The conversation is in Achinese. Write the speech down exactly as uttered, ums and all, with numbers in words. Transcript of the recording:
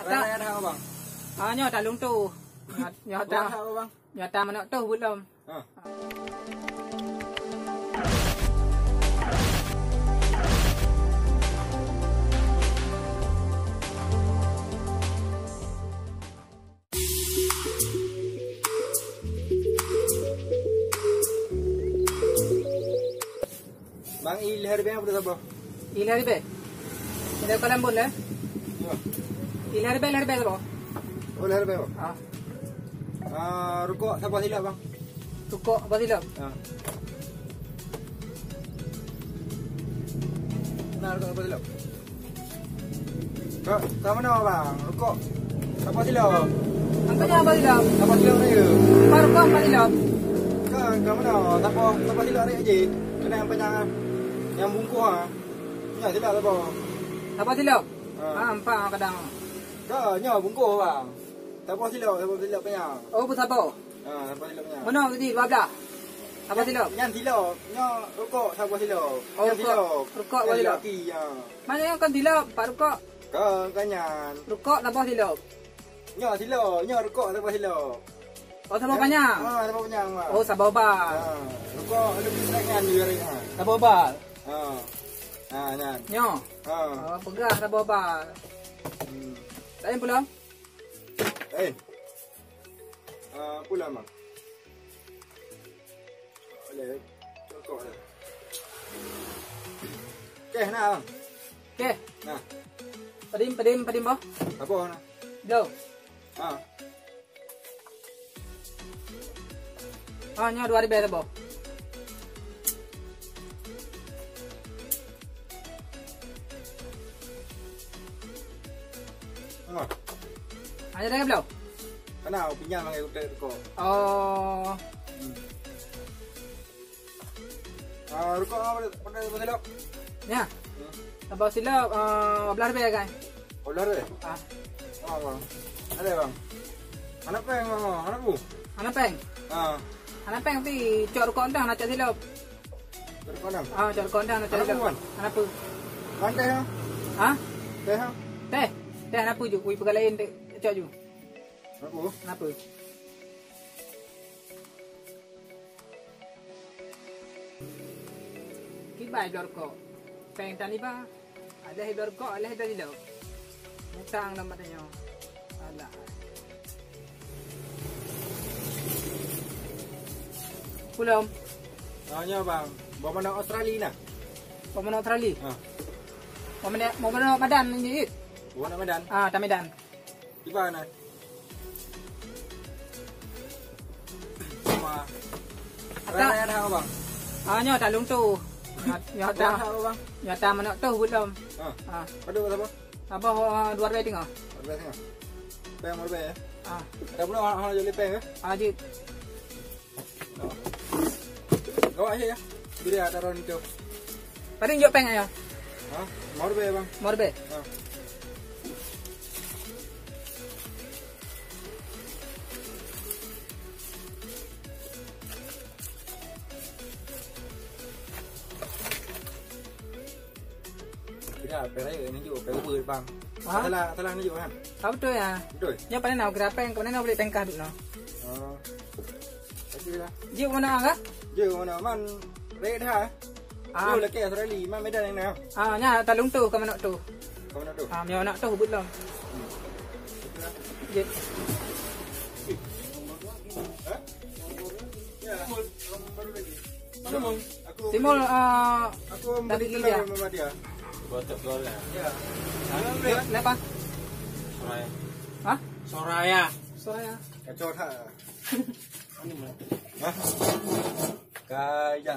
Raya dah, Bang. Ah, nyoe talung tu. Nyoe, nyoe Buat tak. Apa, Bang? Nyoe tak manok tu belum. Ah. Bang, i lhèe ribèe peue saboh? I lhèe ribèe? Ada kalam pun, eh? Ya. I lhèe ribèe, lhèe ribèe saboh? Oh, lhèe ribèe, Bang? Ah. Ah, rukok saboh silop, Bang? Rukok saboh silop? Ya. Nah, rukok saboh silop. Kok, sama nama, Bang? Rukok. Saboh silop. Angkatnya saboh silop. Saboh silop raya. Empat rukok, empat silop. Kan, sama nama? Saboh, saboh silop raya je. Kena yang panjang, ah. Yang bungkuh, ah. Ya, silop saboh. Saboh silop? Ha. Ah, empat kadang. Kok, nyoe bungkuh, Bang. Saboh silop, saboh silop panjang. Oh, pun saboh? Ha, saboh silop panjang. Mana tadi, dua belas? Saboh silop? Nyan silop. Nyoe rukok saboh silop. Oh, rukok. Rukok saboh silop. Laki, ya. Mana yang kan silop, empat rukok? Kan, kan nyan. Rukok saboh silop. Nyoe silop, nyoe rukok saboh silop. Oh, saboh panjang? Ha, saboh panjang, Bang. Oh, saboh bal. Ha, rukok lebih sangat nyan, lebih ringan. Saboh bal? Ha. Ha, nyan. Nyoe? Ha. Oh, peugah saboh bal. Hmm. Lain pula? Lain. Ah, pula, Bang. Boleh. Rukok dah. Okey, nah, Bang. Okey. Nah. Padim, padim, padim, boh. Apa, nah? Bloe. Ha. Ha, nyoe dua ribèe saboh. Ha. Ada dah bloe? Kana pinjam lagi utai rukok. Oh. Hmm. Ah, rukok apa, apa, apa silop? Ya. Hmm. Saboh silop, ah, dua belas ribèe, kan? Dua belas ribèe? Ah. Oh, Bang. Ada, Bang. Hana péng, Bang. Hana bu? Hana péng? Ah. Hana péng, tapi cok rukok entah, nak cok silop. Cok rukok entah? Ah, cok rukok entah, nak cok silop. Hana bu, Bang? Hana bu. Bang, teh, ya? Ha? Teh, ya? Teh. Teh hana bu ju, kui peugah lain, teh, cok ju. Hana bu? Hana bu. Kiban bloe rukok. Péng tan iba. Alah bloe rukok, alah bloe silop. Utang lam mata nyoe. Alah. Pulom. Ah, nyoe, Bang. Bawa mana Australia nah? Bawa mana Australia? Ha. Bawa mana, bawa mana Madan ni, It? Bawa mana Madan? Ah, tan Madan. Di mana? Wah. Ata- Raya dah, Bang. Ah, nyoe talung tu. Nyoe, nyoe Buat ta-, apa, Bang? Nyoe ta manok tu belum. Ha. Ah. Pada berapa? Apa, ah, dua ribèe tengah. Dua ribèe tengah. Péng dua ribèe, ya? Ah. Ada pula orang, orang jual péng, ya? Ah, jeuet. Gawak aja ya. Beri ada orang itu. Paling jok péng aja. Ha? Mau ribèe, Bang? Mau ribèe? Ha. Kira péng raya ni juga, péng ribèe, Bang. Ha? Salah, salah ni juga kan? Ah, betul ya. Betul. Nyoe paling nak kira péng, kemana nak beli péng kah dulu? Oh. Jeuet mana, Kak? Jeuet mana, man raya dah. Ah. Jeuet lagi Australia, man Medan yang nak. Ah, nya talung tu, ka manok tu. Ka manok tu? Ah, nyoe manok tu, but lom. Jeuet. Ha? Ya. Mana, Bang? Aku Simul, ah, aku beli telur sama dia. Buat telur ya? Ya. Hah? Kenapa? Soraya. Hah? Soraya. Soraya. Kacau tak? Hah? Kaya.